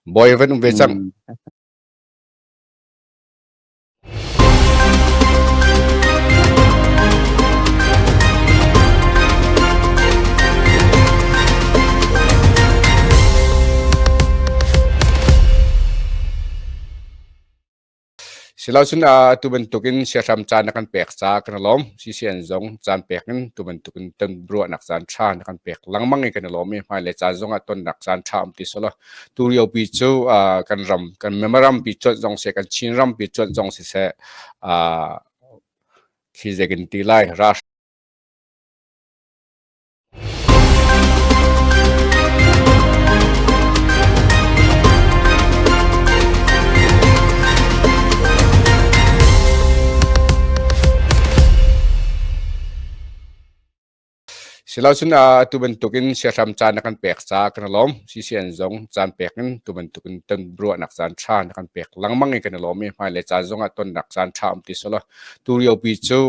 Bawi van um ve cang. Silocun atu bantukin siahram caan na kan pek caah kan i lawm. CCN zong caan pek in tu bantukin ton ruahnak caan ṭha na kan pek lengmang i kan i lawm i hmailei caan zongah tonnak caan ṭha um ti selaw tu liopi cu kan ram kan Myanmar rampi cuanh zong seh kan Chin rampi cuanh zong siseh khi zeikin ti lai ra. Silocun atu bantukin siahram caan na kan pek caah kan i lawm. CCN zong caan pek in tu bantukin ton ruahnak caan ṭha na kan pek lengmang i kan i lawm i hmailei caan zongah tonnak caan ṭha um ti selaw tu liopi cu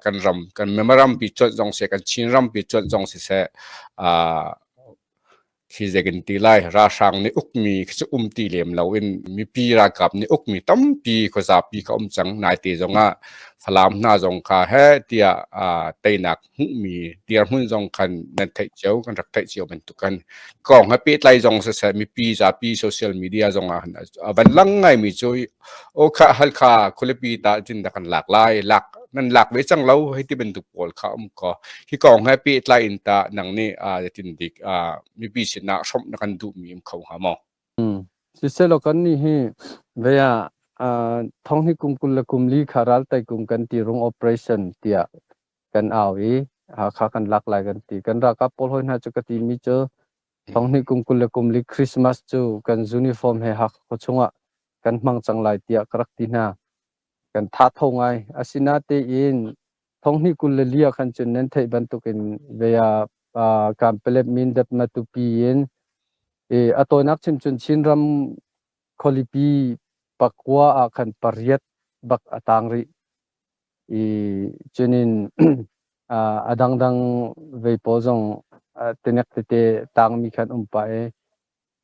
kan ram kan Myanmar rampi cuanh zong seh kan Chin rampi cuanh zong siseh khi zeikin ti lai ralhrang nih ukmi khi cu um ti lem loin mipi ralkap nih ukmi tampi khuazapi kha um cang. Naite zongah Falam hna zong kha heh tiah teinak hmuhmi dirhmun zong khan nan theih cio kan rak theih cio bantuk kan kong he pehtlai zong siseh mipi zapi social media zong ah a van lang ngaimi cu o kha Halkha khualipi ta cin da kan lak lai lak nan lak ve cang lo hei ti bantuk pawl kha um ko. Hi kong he pehtlai in ta nang nih tin dik mipi sinah hrawmh na kan duhmi um kho hnga maw? Siselaw kan nih hi vei ah thong hi kum 24 kha ral tai kum kan ti rung operation tiah kan au i Hakha kan lak lai kan ti. Kan ralkap pawl hoi hna cu ka timi cu thonghnih kum 24 Christmas cu kan uniform he Hakha khua chungah kan hmang cang lai tiah ka rak ti hna. Kan tha tho ngai. Asinatein thonghnih 24 ah khan cun nan theih bantukin vea Kanpelet Mindat Matupi in a tawinak chim cun Chinram khualipi pakua ah khan pariat bak a tang rih. I cunin a dangdang vei pawl zong tenek tete tangmi khan um pah i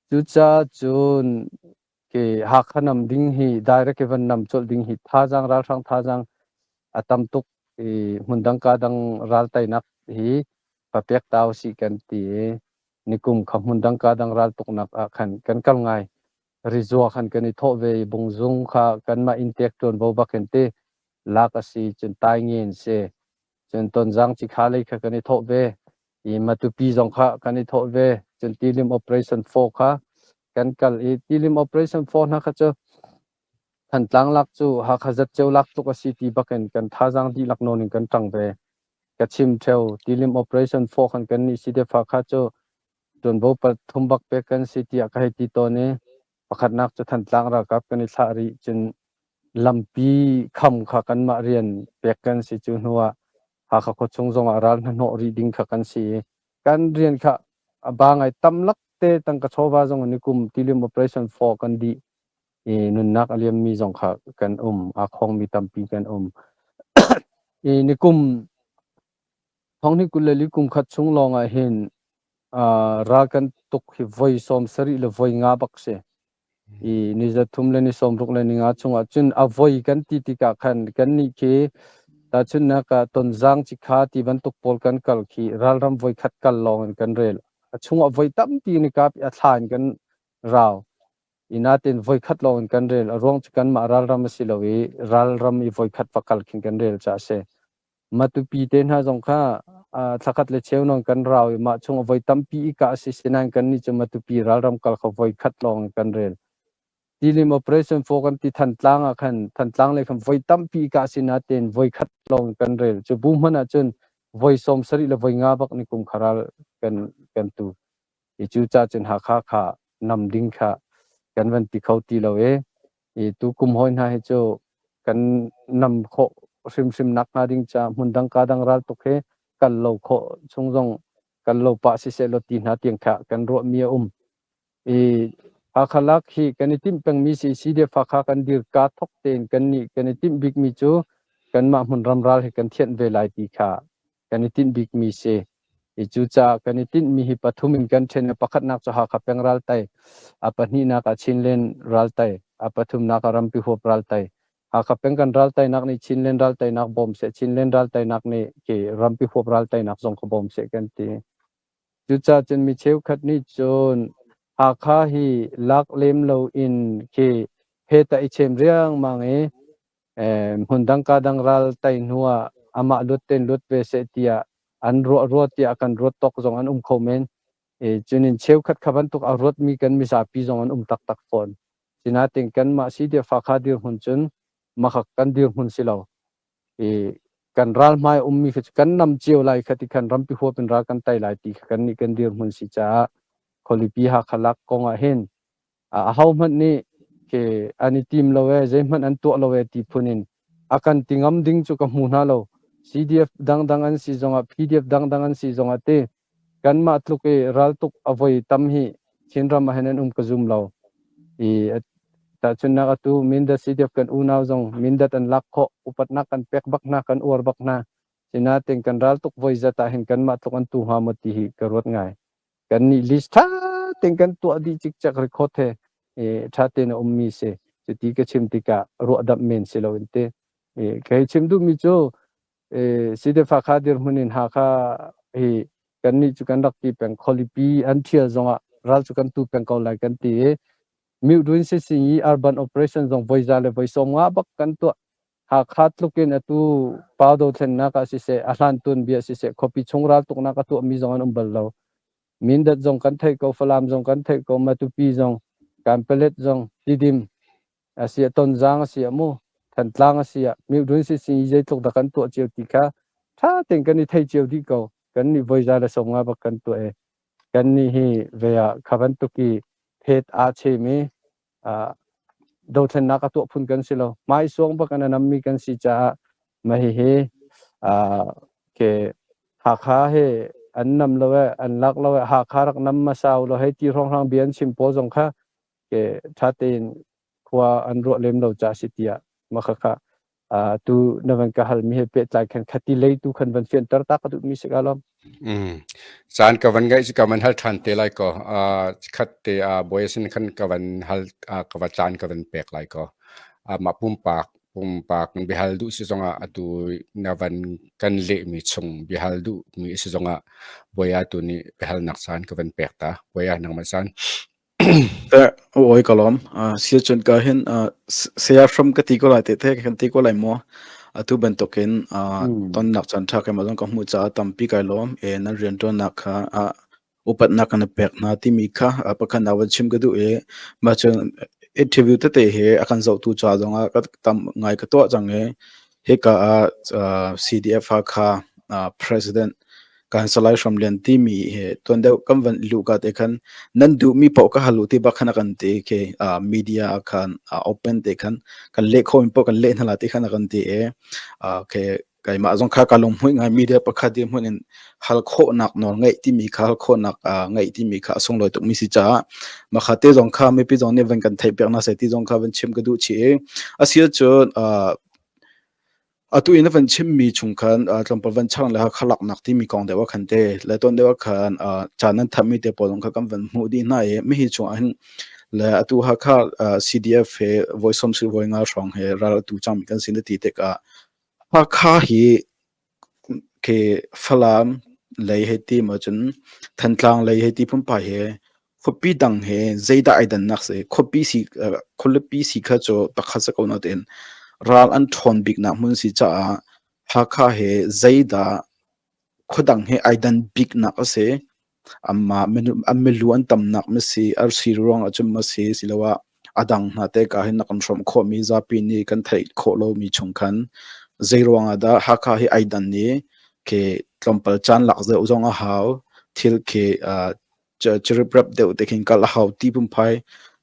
cucaah cun ke Hakha nam ding hi direct i van nam colh ding hi thazaang ralhrang thazaang a tam tuk i hmundang ka dang ral teinak hi papek ta usih kan ti i nikum kha hmundang ka dang ral tuknak ah khan kan kal ngai. Rizua khan kan i thawh ve i Bungzung kha kanmah inntek ṭuanvo bak in ti lak a si, cun Taingen si, cun Tonzang Cikha lei kha kan i thawh ve i Matupi zong kha kan i thawh ve, cun Tilim Operation 4 kha kan kal i Tilim Operation 4 hna kha cu Thantlang lak cu Hakha zatceo lak tluk a si ti bak in kan thazaang dihlak nawn in kan ṭang ve. Ka chim ṭheo, Tilim Operation 4 khan kan nih CDF Hakha cu ṭuanvo pathum bak pek kan si tiah ka hei ti tawn i pakhatnak cu Thantlang ralkap kan i thlah rih, cun lampi kham kha kanmah rian pek kan si. Cu hnu ah Hakha khuachung zongah ral hnahnawh rih ding kha kan si i kan rian kha a ba ngai tam lak te tangka chawva zong in nikum Tilim Operation 4 kan dih i nunnak a liammi zong kha kan um, aa khongmi tampi kan um. I nikum Thonghnih 24 kum khat chung lawng ah hin ral kan tuk hi voi 70 le voi nga bak si. I ni 3 le ni 60 le ni nga chungah cun a voi kan ti tikah khan kannih khi tahchunhnak ah Tonzang Cikha ti bantuk pawl kan kal khi ralram voi khat kal lawng in kan rel. A chungah voi tampi in i kap i a thla in kan rau. I natin voi khat lawng in kan rel. A ruang cu kanmah ralram a si lo i ralram i voi khat va kal khin kan rel caah a si. Matupi te hna zong kha thlakhat le cheu nawn kan rau i mah chung voi tampi i kah a si. Sinain kannih cu Matupi ralram kal kho voi khat lawng in kan rel. Tilim Operation 4 kan ti Thantlang ah khan Thantlang lei khan voi tampi i kah si natein voi khat lawng in kan rel. Cu bu hmanh ah cun voi 70 le voi nga bak ni kum kha ral kan kan tu. I cu ca cun Hakha kha nam ding kha kan van ti kho ti lo i I tukum hawi hna hi cu kan nam khawh hrimhrim nak hnga ding caah hmundang ka dang ral tuk hi kal lo khawh chung zong kal lo pah siseh law ti hna tiang kha kan ruahmi a um. I Hakha lak hi kan i timh pengmi si CDF Hakha kan dir ka thok tein kan nih kan i timh bikmi cu kanmah hmunram ral hi kan thianh ve lai ti kha kan i tinh bikmi si. I cucaah kan i tinhmi hi pathum in kan ṭhen i pakhatnak cu Hakha peng raltai, a pahnihnak ah Chinland raltai, a pathumnak ah rampi huap raltai. Hakha peng kan raltainak nih Chinland raltainak bawm seh, Chinland raltainak nih khi rampi huap raltainak zong kha bawm seh kan ti. Cucaah cun mi cheukhat nih cun Hakha hi lak lem loin khi phet ah i chem riangmang i hmundang kadang ral tai hnu ah amah luat tein luat ve seh tiah an ruah rua tiah kan ruat tawk zong an um kho men. Cunin cheukhat kha bantuk a ruatmi kan mizapi zong an um taktak fawn. Sinain kanmah CDF Hakha dirhmun cun makhak kan dirhmun si lo. Kan ral hmai ummi kha cu kan nam cio lai kha ti khan rampi huap in ral kan tai lai ti kha kan nih kan dirhmun si caah khualipi Hakha lak kong ah hin ahohmanh nih ke an i tim lo ee, zeihmanh an tuah lo ee ti phun in a kan ti ngam ding cu ka hmu hna lo. CDF dangdang an si zongah PDF dangdang an si zongah ti kanmah tluk i raltuk a voi tam hi Chinram ah hin an um ka zum lo. I tahchunhnak atu Mindat CDF kan unau zong Mindat an lak khawh, upatnak kan pek bak hna, kan uar bak hna. Sinain kan raltuk voi zat ah hin kanmah tluk an tu hnga maw ti hi ka ruat ngai. Kan nih list ṭha tein kan tuah dih cikcek record he ṭha tein a ummi si. Cuti ka chim tikah ruahdamh men si loin ti. Kei chim duhmi cu Sidefa kha dirhmun in Hakha hi kannih cu kan rak ti peng. Khualipi an ṭhial zongah ral cu kan tu peng ko lai kan ti i Myoduin sising i urban operation zong voi za le voi 50 bak kan tuah. Hakha tluk in atu pau dothlennak ah siseh, a hlan tuanbia siseh, khuapi chung raltuknak a tuahmi zong an um bal lo. Mindat zong kan theih ko, Falam zong kan theih ko, Matupi zong, Kanpalet zong, Tidim a si ah, Tonzang a si ah mu, Thantlang a si ah, Myoduin sising i zeitluk dah kan tuah cio ti kha ṭha tein kan i thei cio dih ko. Kan nih voi za le 50 bak kan tuah i kan nih hi ve ah kha bantuk i phet aa chem i dothlennak a tuah phun kan si lo. Hmaisuang bak in a nammi kan si caah mah hihi ke Hakha he an nam lo e, an lak lo e, Hakha rak nam hmasa u law hei ti hrawnghrang bia an chim pawl zong kha ke ṭha tein khua an ruah lem lo caah si tiah mah khakha tu na van ka halmi he pehtlai khan khati lei tu khan van fianter ta ka duhmi si ka lawm. Caan ka van ngaih cu ka van hal ṭhan te lai ko. Khat te bawi sin khan ka van hal ka va caan ka van pek lai ko. Mah pumpak pumpak biahal duh si zongah atu na van kan lehmi chung biahal duhmi si zongah bawi tu nih biahalnak caan ka van pek ta. Bawi nangmah caan. Awi ka lawm. Siacun ka hin saya hram ka ti ko lai te te kan ti ko lai maw? Atu bantukin tonnak caan ṭha keimah zong ka hmuh caah tampi kai lawm. E nan rianṭuannak kha upatnak kan pek hna timi kha pakhat nak van chim ka duh i mah cun interview tete he a kan zohtu ca zongah ka tam ngai ka tuah cang i hika ah CDF Hakha President kan Salai Hram Lian timi he tuan deuh kan van luh ka te khan nan duhmi paoh ka hal u ti bak khan a kan ti khi media ah khan open te khan kan leh kho in paoh kan leh hna la ti khan a kan ti i okay keimah zong kha ka lunghmuih ngai media pakhat dir hmun in hal khawhnak nawl ngeih timi kha hal khawhnak ngeih timi kha a sunglawi tukmi si caah makha te zong kha mipi zong nih van kan theih piak na sai ti zong kha van chim ka duh chih i asi ahcun Atu i na van chimmi chung khan tlawmpal van chang le Hakha laknak timi kong deuh ah khan te le tuan deuh ah khan ca nan thammi te pawl zong kha kan van hmuh dih hna i mihi chung ah hin le atu Hakha CDF he voi 70 voi nga hrawng he ral atu cangmi kan si na ti tikah Hakha hi khi Falam lei hei ti maw cun Thantlang lei hei ti phunphai he khuapi dang he zeidah ai dannak si? Khuapi si khualipi si kha cu pakhat si ko natein ral an ṭhawn biknak hmun si caah Hakha he zeidah khuadang he ai dan biknak a si? Amah an milu an tamnak ma si, arsi ruang ah cun ma si, siloah a dang hna te ka hin na kan hrawmh khawhmi zapi nih kan theih khawh lomi chung khan zei ruang ah dah Hakha hi ai dan i khi tlawmpal caan lak deuh zong a hau thil khi ciriprep deuh te khin kal a hau ti pumphai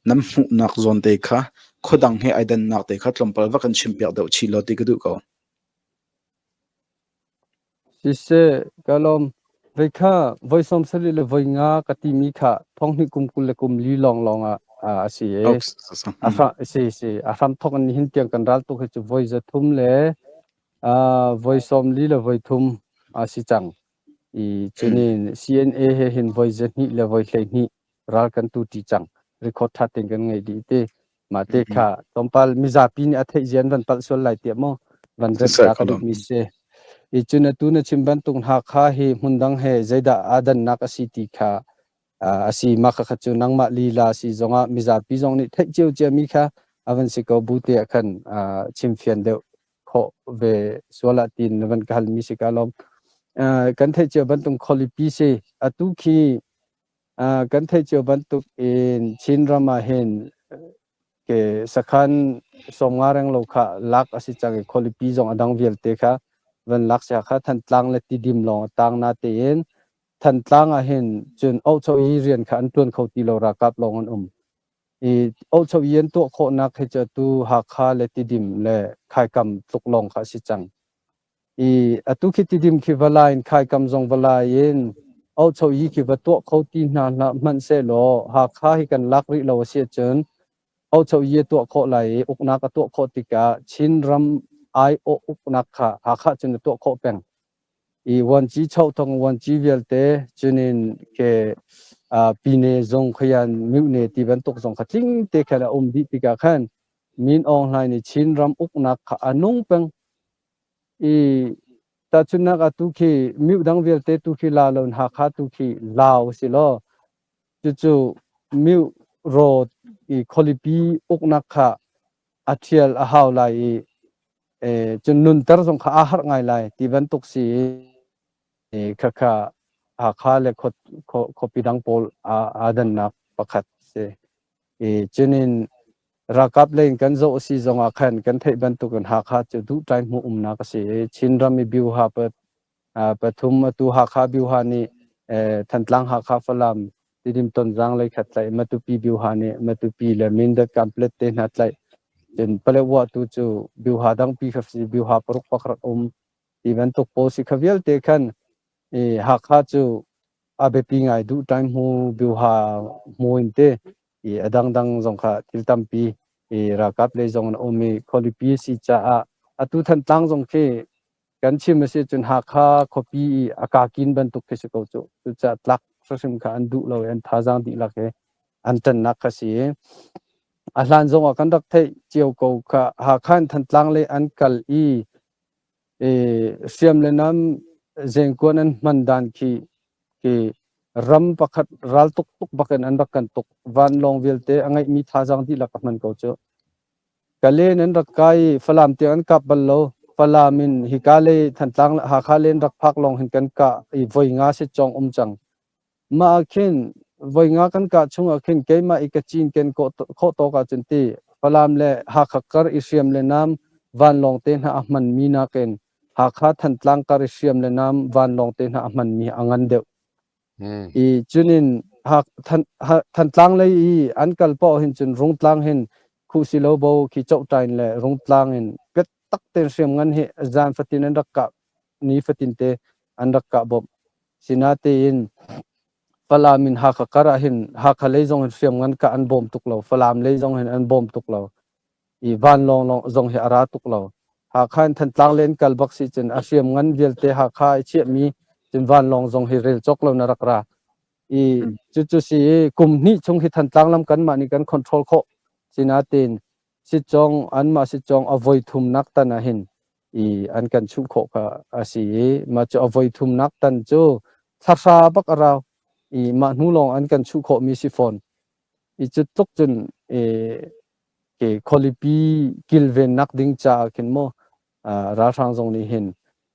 nan hmuhnak zawn te kha khuadang he ai dannak te kha tlawmpal va kan chimpiak deuh chih law ti ka duh ko. Siseh, ka lawm. Vei kha voi 70 le voi nga ka timi kha thonghnih kum 24 lawnglawng ah a si i a hram si si a hram thok in nihin tiang kan ral tuk hi cu voi 300 le voi 43 a si cang. I cunin CNA he hin voi 2 le voi 12 ral kan tu ṭi cang. Record ṭha tein kan ngei dih ti. Mah te kha tlawmpal mizapi nih a theih zian van palh sual lai tiah maw van remh ta ka duhmi si. I cun atu na chim bantuk Hakha hi hmundang he zeidah aa dannak a si ti kha a si. Mah khakha cu nangmah lila si zongah mizapi zong nih theih cio ciami kha a van si ko bu te ah khan chimfian deuh khawh ve sual ah tiin na van ka halmi si ka lawm. Kan theih cio bantuk khualipi si atu khi kan theih cio bantuk in Chinram ah hin ke sakhan 50 reng lo kha lak a si cang i khualipi zong a dang vialte kha van lak si kha Thantlang le Tidim lawng a tang na tein Thantlang ah hin cun ohcho i rian kha an tuan kho ti lo ralkap lawng an um. I ohcho i an tuah khawhnak hi cu atu Hakha le Tidim le Khaikam tluk lawng kha a si cang. I atu khi Tidim khi va la in Khaikam zong va la in ohcho i khi va tuah kho ti hna hlah hmanhsehlaw Hakha hi kan lak rih lo a si ahcun ohcho i a tuah khawh lai i uknak a tuah khawh tikah Chinram aiawh uknak kha Hakha cun a tuah khawh peng. I vuanci chothong vuanci vialte cunin ke pine zong khayan mune ti bantuk zong kha tling te khan a um dih tikah khan Min Aung Hlaing nih Chinram uknak kha a nung peng i tahchunhnak ah tu khi myu dang vialte tu khi la lo Hakha tu khi Lao si law cucu myu road i khualipi uknak kha a ṭhial a hau lai i cun nunter zong kha aa harh ngai lai ti bantuk si i khakha Hakha le khuapi dang pawl aa dannak pakhat si. I cunin ralkap lei in kan zoh a si zongah khan kan theih bantukin Hakha cu duhtlai hmuh umnak a si i Chinram i Byuha pathum atu Hakha Byuha nih Thantlang Hakha Falam Tidim Tonzang lei khat tlaih Matupi Byuha nih Matupi le Mindat Kanpetlet te hna tlaih cun Paletwa tu cu Byuha dangpi kha si Byuha paruk pakhat um ti bantuk pawl si kha vialte khan i Hakha cu a biapi ngai duh time hmu Byuha hmu in te i a dangdang zong kha thil tampi i ralkap lei zong an um i khualipi si caah atu Thantlang zong khi kan chim a si cun Hakha khuapi i a kakin bantuk khi si ko cu. Cucaah tlak hrimhrim kha an duh lo i an thazaang dihlak he an ṭannak kha si i a hlan zongah kan rak theih cio ko kha Hakha in Thantlang lei an kal i hriam le nam zengkuan an hman dan khi khi ram pakhat ral tuk tuk bakin an rak kan tuk vanlawng vialte a ngeihmi thazaang dihlak a hman ko cu. Kale nan rak kai i Falam tiang an kap bal lo. Falam in hika lei Thantlang le Hakha lei an rak phak lawng hin kan kah i voi nga si cawng um cang. Mah ah khin voi nga kan kah chung ah khin keimah i ka cinken khawh tawk ahcun ti Falam le Hakha kar i hriam le nam vanlawng te hna a hmanmi nakin Hakha Thantlang kar i hriam le nam vanlawng te hna a hmanmi a ngan deuh. I cunin Thantlang lei i an kal paoh hin cun Rungtlang hin Khuhsilo bo khi Chohṭain le Rungtlang in biatak tein hriamngan hi zan fatin an rak kah ni fatin te an rak kah bawmh. Sinatein Falam in Hakha kar ah hin Hakha lei zong hin hriamngan kah an bawm tuk lo. Falam lei zong hin an bawm tuk lo. I vanlawng zong hi a ra tuk lo. Hakha in Thantlang len kal bak si cun a hriam ngan vialte Hakha i chiahmi cun vanlawng zong hi rel cawk lo na rak ra. I cucu si i kum hnih chung hi Thantlang lam kanmah nih kan control khawh. Sinain sitcawng anmah sitcawng a voi thumnak tan ah hin i an kan chuh khawh kha a si i mah cu a voi thumnak tan cu thlahra bak a rau i mah hnu lawng an kan chuh khawhmi si fawn. I cu tluk cun i khualipi kilvennak ding caah khin maw ralhrang zong nih hin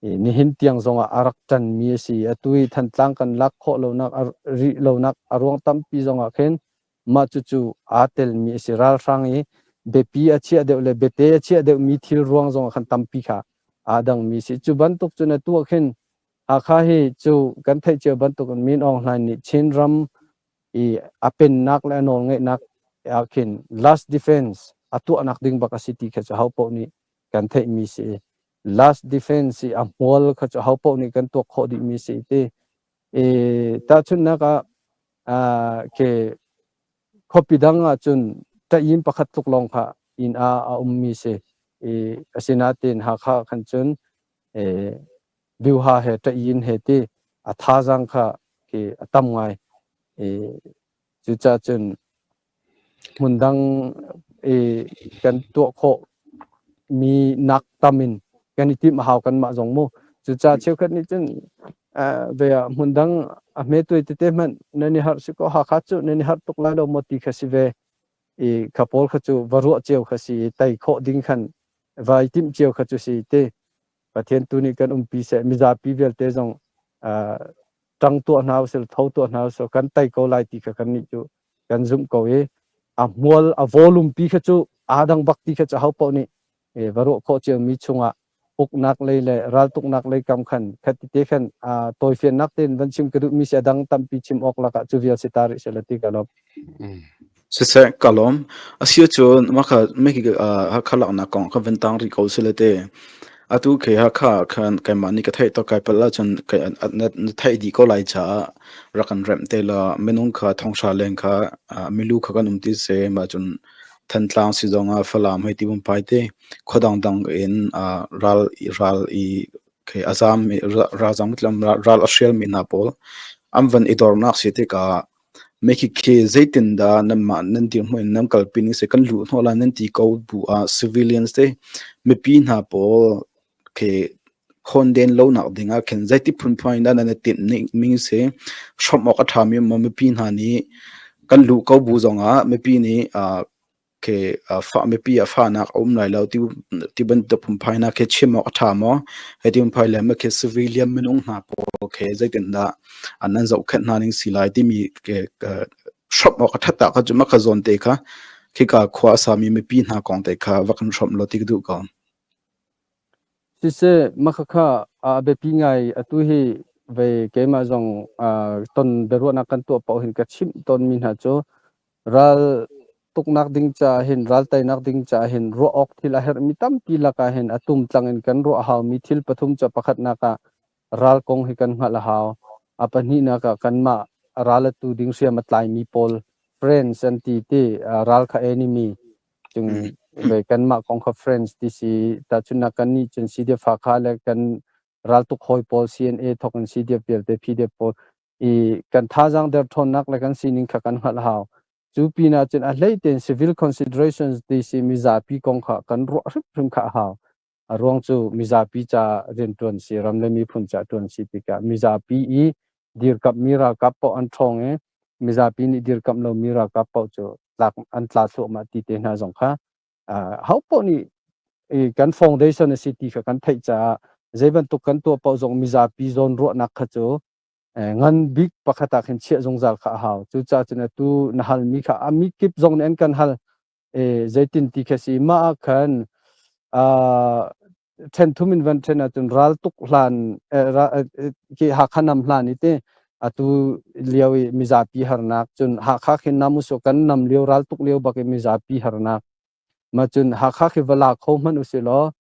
nihin tiang zongah a rak ṭanmi a si. Atu i Thantlang kan lak khawh lonak rih lonak a ruang tampi zongah khin mah cucu aa telmi a si. Ralhrang i biapi a chiah deuh le biate a chiah deuhmi thil ruang zongah khan tampi kha aa dangmi a si. Cu bantuk cun atu ah khin Hakha hi cu kan theih cio bantukin Min Aung Hlaing nih Chinram i a pennak le a nawlngeihnak ah khin last defense a tuahnak ding bak a si ti kha cu ho paoh nih kan theihmi si. Last defense i a hmual kha cu ho paoh nih kan tuak khawh dihmi si ti. I tahchunhnak ah ke khuapi dang ah cun ṭah-inn pakhat tluk lawng kha inn ah a ummi si. I asinain Hakha khan cun Byuha he ṭah-inn he ti. A thazaang kha khi a tam ngai. I cucaah cun hmundang i kan tuah khawh mi nak tam in kan i timh a hau kanmah zong mu. Cucaah cheukhat nih cun ve ah hmundang a hmetuai tete hmanh nan i harh si kaw Hakha cu nan i harh tuk lai lo maw ti kha si ve. I kha pawl kha cu va ruah cio kha si i tei khawh ding khan vai timh cio kha cu si te. Pathian tu nih kan umpi seh, mizapi vialte zong ṭang tuah hna usih, tho tuah hna usih, kan tei ko lai ti kha kannih cu kan zumh ko i a hmual a volume pi kha cu aa dang bak ti kha cu ahopaoh nih va ruah khawh ciomi chungah uknak lei le raltuknak lei kam khan khati te khan tawifiannak tein van chim ka duhmi si a dang tampi chim awk lakah cu vial si ta rih seh ti ka lawm. Siseh, ka lawm. Asiahcun mah kha Hakha laknak kong kha van tang rih ko sile te. Atu khi Hakha ah khan keimah nih ka theih tawk kai palh ahcun na theih dih ko lai caah rak kan remh te law minung kha thonghra leng kha milu kha kan um ti si. Mah cun Thantlang si zongah Falam hei ti pumpai te khua dangdang in ral ral i khi a zaam mi ralzam ral a hrial mi hna pawl an van i dornak si tikah Mekhikhi zeitindah nanmah nan dirhmun in nan kalpi ning si kan luh hnawh lai nan ti ko bu ah civilians te mipi hna pawl khi khawnden lonak ding ah khin zeiti phunphun in dah nan i tinh ning si hrawmh awk a ṭhami maw mipi hna nih kan luh ko bu zongah mipi nih khi mipi ah fahnak a um lai lo ti bantuk phunphai hna khi chim awk a ṭha maw? Hi ti phunphai le khi civilian minung hna pawl khi zeitindah nan zohkhenh hna ning si lai timi hrawmh awk a ṭhat ah kha cu mah kha zawn te kha khika khua a sami mipi hna kong te kha va kan hrawmh law ti ka duh ko. Siseh, mah khakha a biapi ngai. Atu hi vei keimah zong ton biaruahnak kan tuah paoh hin ka chimh tawnmi hna cu ral tuknak ding caah hin ral teinak ding caah hin ruah awk thil a herhmi tampi lakah hin a tumtlang in kan ruah a haumi thil pathum cu pakhatnak ah ral kong hi kan hngalh a hau. A pahnihnak ah kanmah ral atu ding hriam a tlaimi pawl friends an ti ti ral kha enemy cung ve kanmah kong kha friends ti si tahchunhnak kannih cun CDF Hakha le kan raltuk hawi pawl CNA thawk in CDF vialte PDF pawl i kan thazaang derthawnnak le kan sining kha kan hngalh hau. Cu pinah cun a hlei tein civil considerations ti si mizapi kong kha kan ruah hrimhrim kha a hau. A ruang cu mizapi ca rianṭuan si, ram le miphun ca ṭuan si tikah mizapi i dirkamhmi ralkap paoh an ṭhawng i mizapi nih dirkamh lomi ralkap paoh cu tlak an tla thluahmah ti te hna zong kha ho paoh nih kan foundation a si ti kha kan theih caah zei bantuk kan tuah paoh zong mizapi zawn ruahnak kha cu ngan bik pakhat ah khin chiah zungzal kha a hau. Cucaah cun atu na halmi kha a mi kip zong nih an kan hal. Zeitin ti kha si mah ah khan ṭhen thum in van ṭhen ahcun ral tuk hlan khi Hakha nam hlan i te atu lio i mizapi harnak cun Hakha khi nam usih kan nam lio ral tuk lio bak i mizapi harnak ma cun Hakha khi va la kho hmanh usih law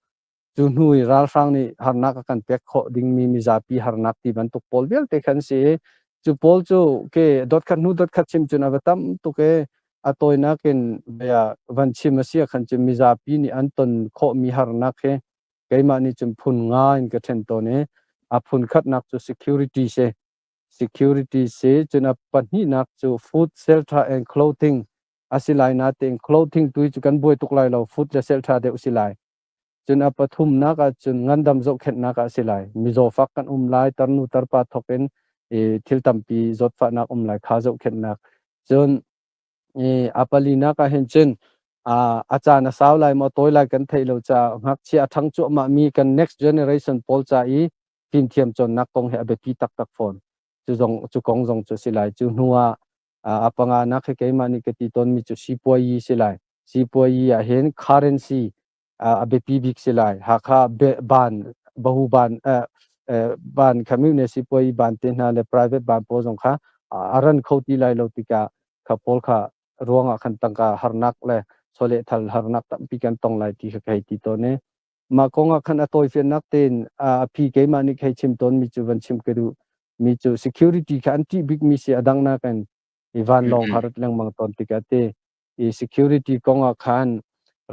cu hnu i ralhrang nih harnak a kan pek khawh dingmi mizapi harnak ti bantuk pawl vialte khan si i cu pawl cu ke dotkhat hnu dotkhat chim cun a va tam tuk i a tawinak in bia van chim a si ah khan cun mizapi nih an ton khawhmi harnak hi keimah nih cun phun nga in ka ṭhen tawn i a phun khatnak cu security si. Security si cun a pahnihnak cu food, shelter and clothing a si lai natein clothing tu hi cu kan buai tuk lai lo, food le shelter deuh si lai. Cun a pathumnak ah cun ngandam zohkhenhnak ah a si lai. Mizaw fak kan um lai, tarnu tarpa thawk in i thil tampi zawtfahnak um lai kha zohkhenhnak. Cun i a palinak ah hin cun a caan a sau lai maw tawi lai kan theih lo caah ngakchia a ṭhang cuahmah mi kan next generation pawl ca i fimthiam cawnnak kong hi a biapi taktak fawn. Cu zong cu kong zong cu si lai. Cu hnu ah a panganak hi keimah nih ka ti tawnmi cu sipuayi si lai. Sipuayi ah hin currency a biapi bik si lai. Hakha ban bahu ban ban kha sipuayi ban te hna le private ban pawl zong kha a ran kho ti lai lo tikah kha pawl kha ruangah khan tangka harnak le chawlehthal harnak tampi kan tong lai ti kha ka hei ti tawn i mah kong ah khan a tawifiannak tein a phi keimah nih hei chim tawn mi cu van chim ka duh mi cu security kha an ṭih bik mi si a dang nakin i vanlawng kha rat lengmang tawn tikah te i security kong ah khan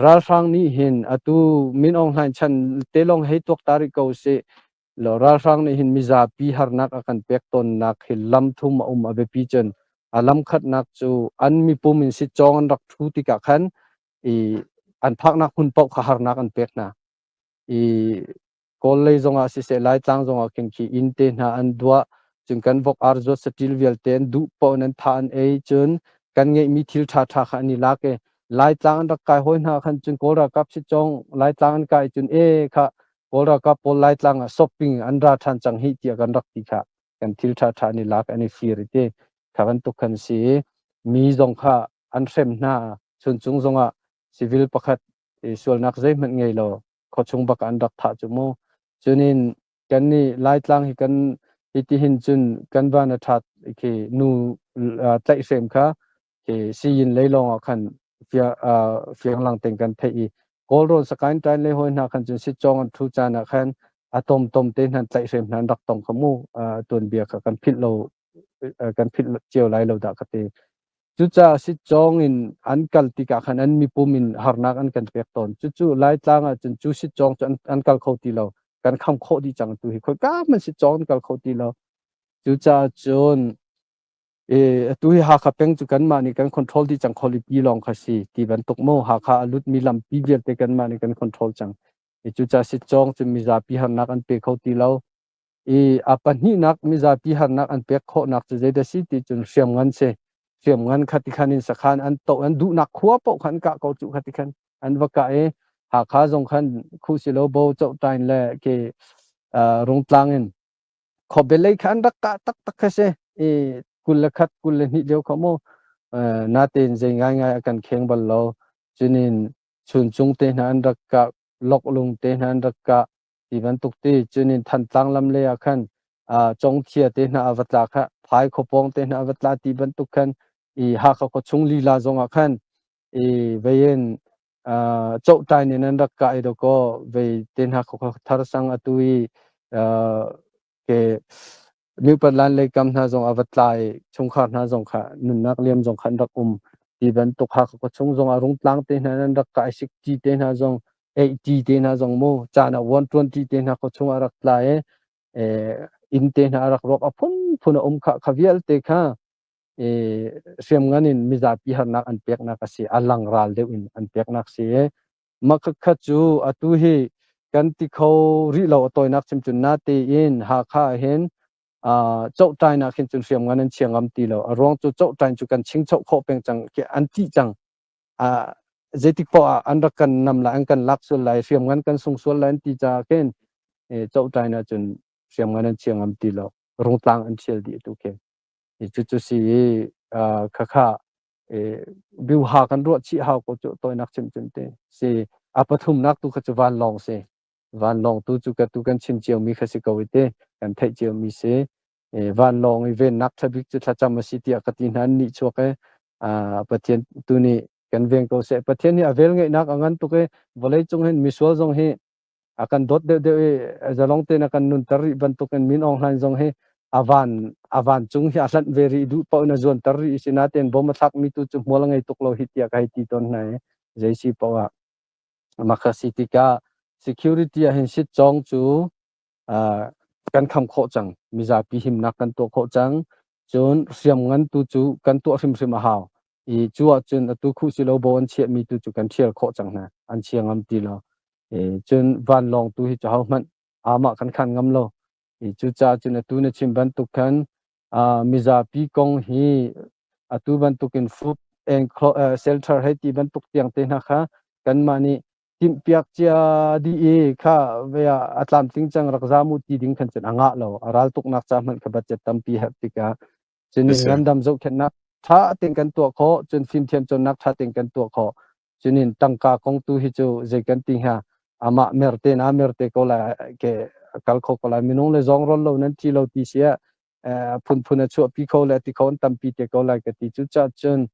ralhrang nih hin atu Min Aung Hlaing chan te lawng hei tuak ta rih ko sih. Lo ralhrang nih hin mizapi harnak a kan pek tawnnak hi lam thum a um. A biapi cun a lam khatnak cu an mipum in sitcawng an rak ṭhu tikah khan i an phaknak hmun paoh kha harnak an pek hna. I Kawl lei zongah siseh, Laitlang zongah khin khi inn te hna an duah, cun kan vok ar zuat saṭil vialte an duh paoh in an thah an ei, cun kan ngeihmi thil ṭhaṭha kha an i lak i Laitlang an rak kai hawi hna khan cun Kawl ralkap sitcawng Laitlang an kai cun e kha Kawl ralkap pawl Laitlang ah shopping an ra ṭhan cang hih tiah kan rak ti kha kan thil ṭhaṭha an i lak, an i fir i ti kha bantuk khan si i mi zong kha an hrem hna. Chuncung zongah civil pakhat sualnak zeihmanh ngei lo khuachung bak an rak thah cu mu. Cunin kan nih Laitlang hi kan hiti hin cun kan van a ṭhat khi nu tlaihhrem kha khi siyin lei lawng ah khan fianglang tein kan theih i Kawlrawn Sakaing ṭain lei hawi hna khan cun sitcawng an ṭhu caan ah khan a tomtom te hna tlaihhrem hna an rak tong kha mu. Tuanbia kha kan philh lo, kan philh cio lai lo dah ka ti. Cucaah sitcawng in an kal tikah khan an mipum in harnak an kan pek tawn. Cucu Laitlang ah cun cu sitcawng cu an kal kho ti lo. Kan kham khawh dih cang tu hi. Khoika hmanh sitcawng an kal kho ti lo. Cucaah cun atu hi Hakha peng cu kanmah nih kan control dih cang, khualipi lawng kha si ti bantuk mu. Hakha a lutmi lampi vialte kanmah nih kan control cang. Cucaah sitcawng cu mizapi harnak an pe kho ti lo. I a pahnihnak mizapi harnak an pek khawhnak cu zeidah si ti cun hriamngan si. Hriamngan kha ti khan in sakhan an to an duhnak khua paoh khan kah ko cu kha ti khan an va kah i Hakha zong khan Khusilo Bo Cohtain le ke Rungtlang in khuabelei kha an rak kah taktak kha si i 21 22 lio kha mu natein zei ngaingai a kan kheng bal lo. Cunin Chuncung te hna an rak kah, Loklung te hna an rak kah ti bantuk ti. Cunin Thantlang lam lei ah khan Congthia te hna a va tla kha, Phai khuapawng te hna a va tla ti bantuk khan i Hakha khuachung lila zong ah khan i vein cohtain in an rak kah i dawkaw vei te hna khua thar sang atu i ke Mipatlan lei kam hna zong a va tla i chungkhar hna zong kha nunnak liam zong kha an rak um ti bantuk. Hakha khuachung zong ah Rungtlang te hna an rak kai, 60 te hna zong, 80 te hna zong mu caan ah 120 te hna khuachung ah rak tla i inn te hna a rak rawk, a phunphun a um kha. Kha vialte kha hriamngan in mizapi harnak an peknak a si, a lang ral deuh in an peknak si i mah khakha cu atu hi kan ti kho rih lo. A tawinak chim cun natein Hakha ah hin cohtain ah khin cun hriamngan an chia ngam ti lo. A ruang cu cohtain cu kan chingchoh khawh peng cang, an tih cang. Zeitik poah ah an rak kan nam lai, an kan lak sual lai, hriamngan kan sung sual lai an ti caah khin cohtain ah cun hriamngan an chia ngam ti lo. Rungtlang an thial dih tu khi. Cucu si i khakha biuha kan ruah chih hau ko cu, tawinak chim cun te si. A pathumnak tu kha cu vanlawng si. Vanlawng tu cu ka tu kan chim cio mi kha si ko i te kan theih cio mi si. Vanlawng i vennak ṭha bik cu thlacam a si tiah ka ti hna. An nih chuak i Pathian tu nih kan veng ko seh. Pathian hi a vel ngeihnak a ngan tuk i vawlei cung hin misual zong hi a kan dawt deuhdeuh i zalong tein a kan nunter rih bantukin Min Aung Hlaing zong hi a van cung hi a hlanh ve rih, duh paoh in a zuanter rih i sinain bom a thlakmi tu cu hmual a ngei tuk lo hi tiah ka hei ti tawn hna i zei si paoh ah mah si tikah security ah hin sitcawng cu kan kham khawh cang, mizapi himnak kan tuah khawh cang. Cun hriamngan tu cu kan tuah hrimhrim a hau i cu ahcun atu khuh si lo bo an chiahmi tu cu kan ṭhial khawh cang hna, an chia ngam ti lo. Cun vanlawng tu hi cu hohmanh amah kan khan ngam lo i cucaah cun atu na chim bantuk khan mizapi kong hi atu bantukin food and shelter hei ti bantuk tiang te hna kha kanmah nih timhpiak cia dih i kha ve ah a tlamtling cang, rak zam u ti ding khan cun a ngah lo. A raltuknak ca hmanh kha budget tampi herh tikah cun ngandam zohkhenhnak ṭha tein kan tuah khawh, cun fimthiam cawnnak ṭha tein kan tuah khawh. Cunin tangka kong tu hi cu zei kan ti hnga, amah merte na merte ko lai ke kal kho ko lai. Minung le zawng rawl lo nan thi lo ti si ah phunphun a chuahpi kho le ti kho an tampi te ko lai ka ti. Cu cah cun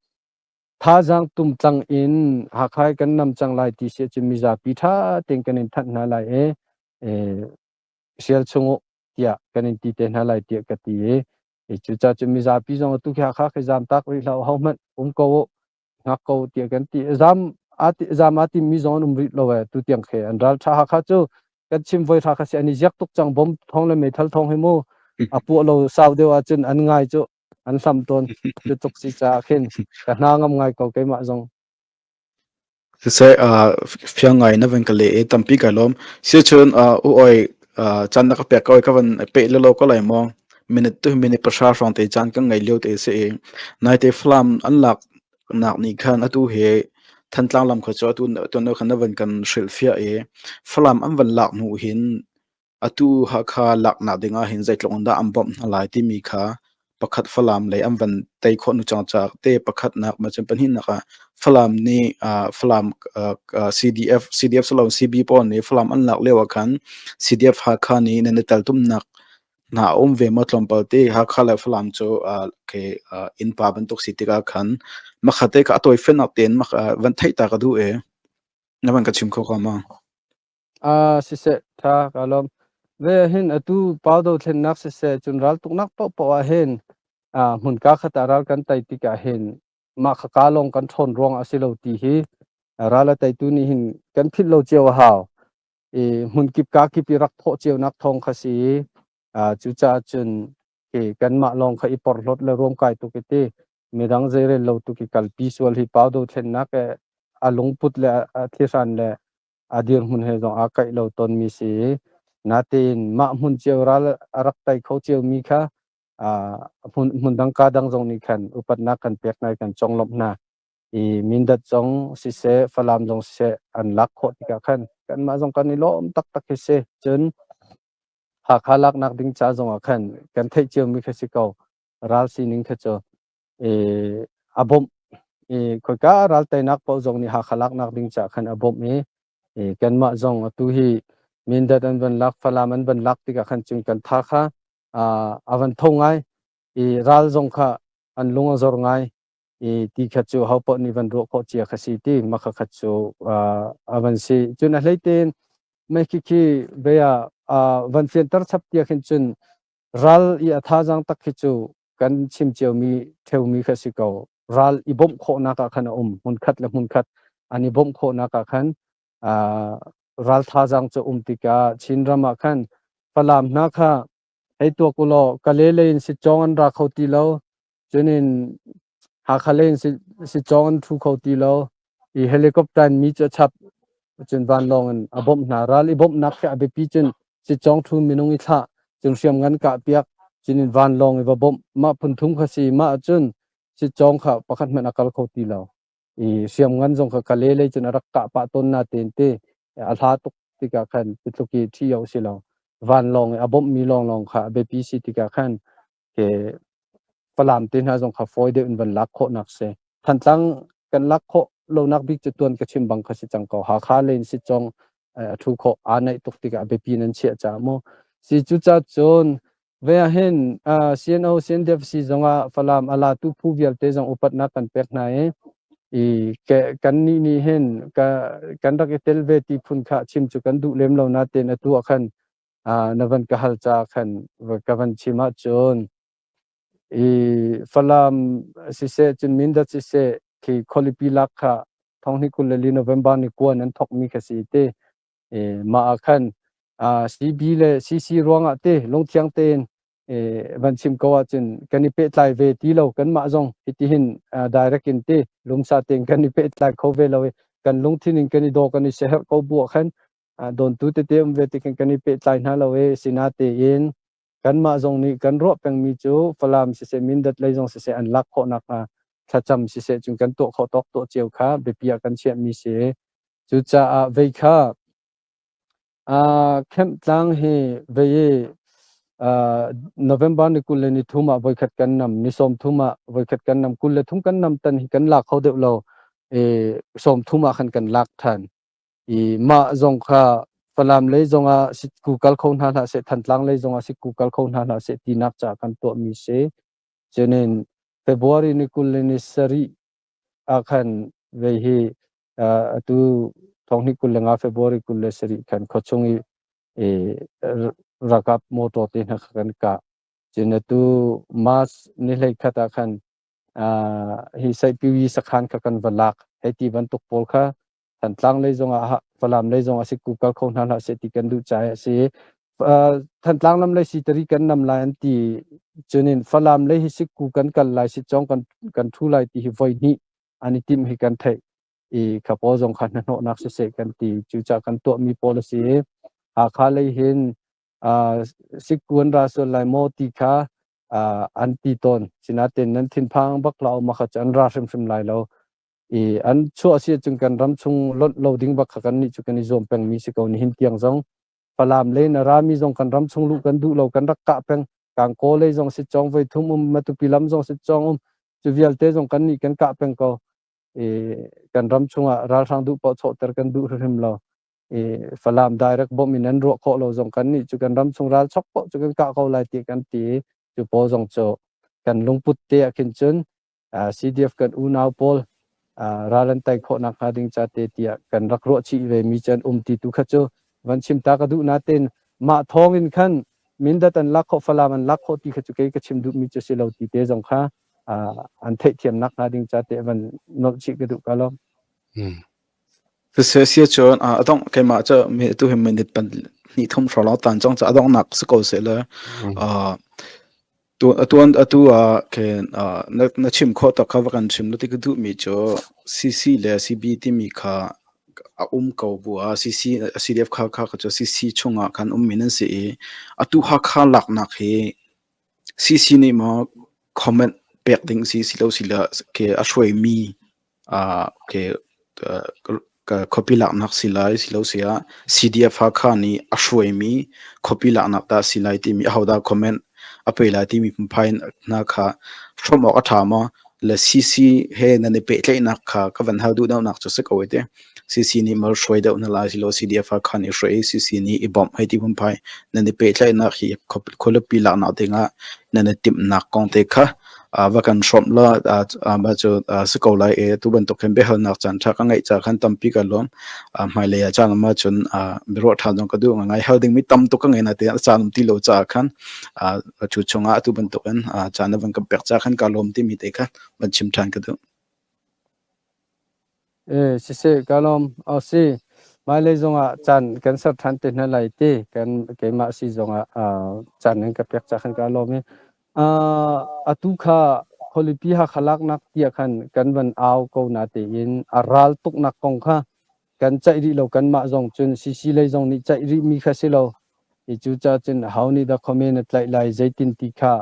thazaang tumtlang in Hakha kan nam cang lai ti si cun mizapi ṭha tein kan in thanh hna lai i sial chung u tiah kan in ti te hna lai tiah ka ti i cucaah cun mizapi zong atu khi Hakha khi zaam tak rih hlah u, hohmanh um ko u, hngak ko tiah kan ti. Zaam aa timmi zong an um rih lo e tu tiang khi an ral ṭha Hakha cu. Kan chim voi hra kha si an i ziak tuk cang. Bom thong le meithal thong hi mu a puah lo sau deuh ahcun an ngai cu an hlam tawn. Cu tuk si caah khin ka hna ngam ngai ko keimah zong. Siseh, fiang ngai na van ka leh i tampi kai lawm. Sicun u oi caan na ka pek ko i ka van peh lelo ko lai maw? Minute tu minute 10 hrawng te caan kan ngei lio te si i naite Falam an lak nak nih khan atu hi Thantlang lam kha cu atu tuan khan na van kan hrilhfiah i Falam an van lak hnu hin Atu Hakha laknak ding ahhin zeitluk in dah an bawmh hna lai timi kha pakhat Falam lei an van tei khawh hnu cang caah te pakhatnak ma cun pahnihnak ah Falam nih Falam CDF CDF si loin CB pawl nih Falam an lak lio ah khan CDF Hakha nih nan i teltumnak hna a um ve maw tlawmpal te? Hakha le Falam cu ke innpa bantuk si tikah khan makhat te kha a tawifiannak tein van theih ta ka duh i na van ka chim kho ko ma? Siseh, ṭha ka lawm. Ve hin atu pau dothlennak siseh, cun raltuknak paohpaoh ah hin hmunka khat ah ral kan tei tikah hin mah khaka lawng kan ṭhawn ruang a si lo ti hi ral a teitu nih hin kan philh lo cio a hau. I hmunkip ka kip i rak thawh cionak thawng kha si i cucaah cun hi kanmah lawng kha i porhlawt le ruamkai tuk i ti midang zeirel lo tuk i kalpi sual hi pau dothlennak a lungput le a thihran le a dirhmun he zong aa kaih lo tawnmi si i natein mah hmun cio ral a rak tei kho ciomi kha hmun hmun dang ka dang zong nih khan upatnak kan pek hna i kan conglawmh hna i Mindat zong siseh, Falam zong siseh an lak khawh tikah khan kanmah zong kan i lawm taktak hi si. Cun Hakha laknak ding ca zong ah khan kan theih ciomi kha si ko. Ral sining kha cu a bawmh i khoika ral teinak paoh zong nih Hakha laknak ding caah khan a bawmh i kanmah zong atu hi Mindat an van lak, Falam an van lak tikah khan cun kan tha kha a van tho ngai i ral zong kha an lung a zor ngai i ti kha cu ho paoh nih van ruah khawh cia kha si ti mah kha khat cu a van si. Cun a hlei tein mei khi khi ve ah van fianter chap tia khin cun ral i a thazaang tak khi cu kan chim ciomi ṭheumi kha si ko. Ral i bawmh khawhnak ah khan a um. Hmunkhat le hmunkhat an i bawmh khawhnak ah khan ral thazaang cu um tikah Chinram ah khan Falam hna kha hei tuak u law Kale lei in sitcawng an ra kho ti lo. Cunin Hakha lei in sitcawng an ṭhu kho ti lo. I helicopter in mi cu a chap. Cun vanlawng in a bawmh hna. Ral i bawmhnak khi a biapi cun sitcawng ṭhu minung i thlah, cun hriamngan kahpiak, cun in vanlawng i va bawmh. Mah phun thum kha si. Mah ahcun sitcawng kha pakhat hmanh a kal kho ti lo. I hriamngan zong kha Kale lei cun a rak kah pah tawn na tein te a hla tuk tikah khan titluk i ṭhi o si lo. Vanlawng i a bawmhmi lawnglawng kha a biapi si tikah khan ke Falam te hna zong kha fawi deuh in van lak khawhnak si. Thantlang kan lak khawh lonak bik cu tuan ka chim bang kha si cang ko. Hakha lei in sitcong a thu khawh aa naih tuk tikah biapi nan chiah caah mu. Si cuca cun ve ah hin CNO CNDFC zongah Falam a latu phu vialte zong upatnak kan pek hna i i kan nih nih hin kan rak i tel ve ti phun kha chim cu kan duh lem lo natein atu ah khan na van ka hal ca khan ka van chim ahcun i Falam siseh, cun Mindat siseh khi khualipi lak kha thonghnih 24 November ni kuan an thokmi kha si te. I mah ah khan CB le CC ruangah te lungthiang tein van chim ko ahcun kan i pehtlai ve ti lo. Kanmah zong hitihin direct in te lumsa tein kan i pehtlai kho ve lo i kan lungthin in kan i daw kan i siaherh ko bu ah khan dawntu tete um ve tikin kan i pehtlai hna lo i sinatein kanmah zong nih kan ruah pengmi cu Falam siseh, Mindat lei zong siseh an lak khawh nakhnga thlacam siseh cun kan tuah khawh tawk tuah cio kha biapi ah kan chiahmi si. Cucaah vei kha Kemh tlang hi vei i November ni 23 ah voikhat kan nam, ni 30 ah voikhat kan nam, 23 kan nam tan hi kan lak kho deuh lo i 30 ah khan kan lak ṭhan. I mah zong kha Falam lei zongah sikku kal kho hna hlah seh, Thantlang lei zongah sikku kal kho hna hlah seh tinak caah kan tuahmi si. Cunin February ni 27 ah khan vei hi atu thonghnih 25 February 27 khan khuachung i ralkap motor te hna kha kan kah. Cun atu March ni 11 ah khan hi Saihpiwi sakhan kha kan va lak. Hei ti bantuk pawl kha. Thantlang lei zongah Falam lei zongah sikku kal kho hna hlah seh ti kan duh caah a si. Thantlang lam lei sitari kan nam lai an ti cunin Falam lei hi sikku kan kal lai sitcawng kan kan thu lai ti hi voi hnih an i timh hi kan theih i kha pawl zong kha hnahnawhnak siseh kan ti cucaah kan tuahmi pawl a si i Hakha lei hin sikku an ra sual lai maw ti kha an ti tawn. Sinain nan thinphang bak hlah u mah kha cu an ra hrimhrim lai lo. I an chuah si ahcun kan ram chung lonh lo ding bak kha kan nih cu kan i zuam pengmi si ko nihin tiang zong Falam lei na rami zong kan ram chung luh kan duh lo kan rak kah peng Kangkaw lei zong si cong voi thum um Matupi lam zong si cong um cu vialte zong kan nih kan kah peng ko i kan ram chungah ralhrang duh paoh chawhter kan duh hrimhrim lo i Falam direct bom in an ruah khawh lo zong kan nih cu kan ram chung ral chok paoh cu kan kah ko lai ti kan ti cu pawl zong cu kan lungput te ah khin cun CDF kan unau pawl ral an tei khawh nakhnga ding ca te tiah kan rak ruah chih ve mi cu an um ti tu kha cu van chim ta ka duh natein mah thawng in khan Mindat an lak khawh Falam an lak khawh ti kha cu kei ka chim duh mi cu si lo ti te zong kha an theihthiam nakhnga ding ca te van nolh chih ka duh ka lawm. Siseh sia cun a dongh keimah cu mi tu hi minute pan hnih thum hrawng lawng tan cang ca a donghnak si ko seh le atuan atu ah khin na na chim khawh tak kha va kan chim na ti ka duhmi cu CC le CB timi kha a um ko bu ah CC CDF kha kha cu CC chungah khan ummi nan si i atu Hakha laknak hi CC nih maw comment pek ding si si lo si le ke a hruaimi khuapi laknak si lai silo siah CDF Hakha nih a hruaimi khuapi laknak dah si lai timi ahodah comment a pe lai timi phunphai hna kha hrawmh awk a ṭha maw? Le CC he nan i pehtlaihnak kha ka van hal duh deuhnak cu si ko ai ti. CC nih mal hruai deuh hna lai silo CDF Hakha nih hruai i CC nih i bawmh hei ti phunphai nan i pehtlaihnak hi khualipi laknak dingah nan i timhnak kong te kha va kan hrawmh la mah cu si ko lai i tu bantuk hin biahalnak caan ṭha ka ngeih ca khan tampi ka lawm. Hmailei ah caan um ahcun biaruah ṭhan zong ka duh ngai. Hal dingmi tam tuk ka ngei natein a caan um ti lo caah khan cu chungah atu bantukin caan na van ka pek caah khan kaa lawm timi te kha van chim ṭhan ka duh. Siseh ka lawm. Aw si. Hmailei zongah caan kan ser ṭhan te hna lai ti kan keimah si zongah caan nan ka pek caah khan ka lawm i atu kha khualipi Hakha laknak tiah khan kan van au ko natein a ral tuknak kong kha kan ceih rih lo kanmah zong cun CC lei zong nih ceih rihmi kha si lo. I cucaah cun ho nih dah comment a tlaih lai zeitin ti kha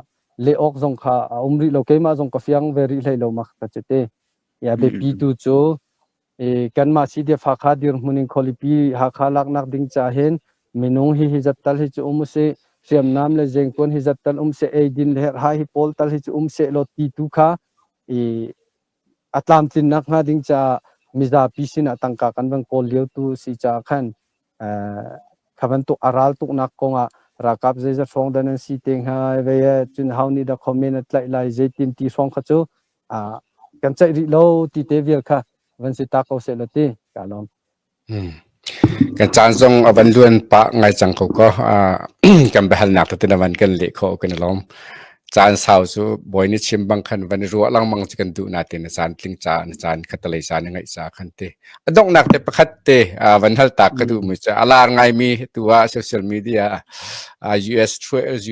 leh awk zong kha a um rih lo keimah zong ka fiang ve rih hlei lo ma ka cu te. I a biapi tu cu kanmah CDF Hakha dirhmun in khualipi Hakha laknak ding ca hin minung hi hi zat tal hi cu um usih hriamnam le zengkuan hi zat tal um seh eidin le herhhai hi pawl tal hi cu um seh law ti tu kha i a tlamtlinnak hnga ding caah mizapi sinah tangka kan van kawl lio tu si caah khan kha bantuk a ral tuknak kongah ralkap zeizat hrawng dah nan si te hnga ve cun hau nih dah comment a tlaih lai zeitin ti hrawng kha cu kan ceih rih lo ti te vial kha van si ta ko seh law ti ka lawm. Kan caan zong a van luan pah ngai cang ko ko kan biahalnak tete na van kan leh khawh kan i lawm. Caan sau cu bawi nih chim bang khan van i ruah lengmang cu kan duh nain na caan tling ca na caan khatalei caan na ngeih ca khan ti. A donghnak te pakhat te van hal tak ka duhmi cu a lar ngaimi tu ah social media US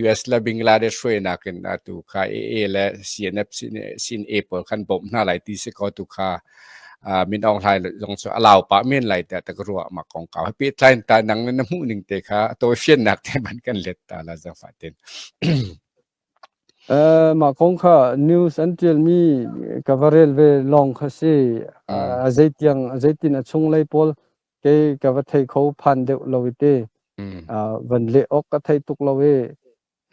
US le Bangladesh hruainak in atu kha AA le CNF CNA pawl khan bawmh hna lai ti si ko tu kha Min Aung Hlaing zong cu a lau pah men lai tiah ka ruah mah kongkau he pehtlai ta nang na hmuh ning te kha a tawifiannak te man kan let ta la zaangfah ten. Mah kong kha news an ṭialmi ka va rel ve lawng kha si. A zeitiang zeitin a chunglei pawl kei ka va thei kho phan deuh lo i te. Van leh awk ka thei tuk lo i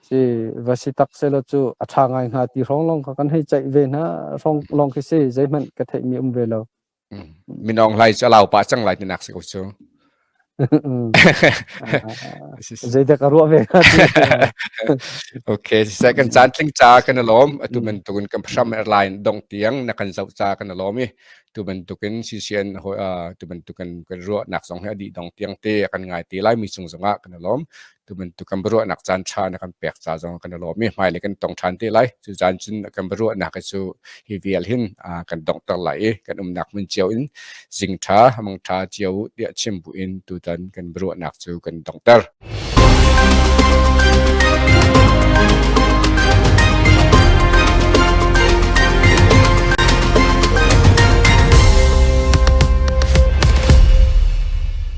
si va si tak selaw cu a ṭha ngai hnga ti hrawng lawng kha kan hei ceih ve hna hrawng lawng khi si zeihmanh ka theihmi um ve lo. Min Aung Hlaing cu a lau pah cang lai tinak si ko cu. Zeidah ka ruah ve Okay, siseh kan caan tling ca kan i lawm. Atu bantukin kan hram airline dong tiang na kan zoh ca kan i lawm i. Tu bantukin CCN tu bantukin kan ruahnak zong hi a dih dong tiang te a kan ngai te lai mi cung zongah kan i lawm. Tu bantuk kan biaruahnak caan ṭha na kan pek ca zong kan i lawm i hmailei kan tong ṭhan te lai. Cu caan cun kan biaruahnak hi cu hi vial hin kan donghter lai i kan umnak hmun cio in zing ṭha, mang ṭha cio tiah chim bu in tutan kan biaruahnak cu kan donghter.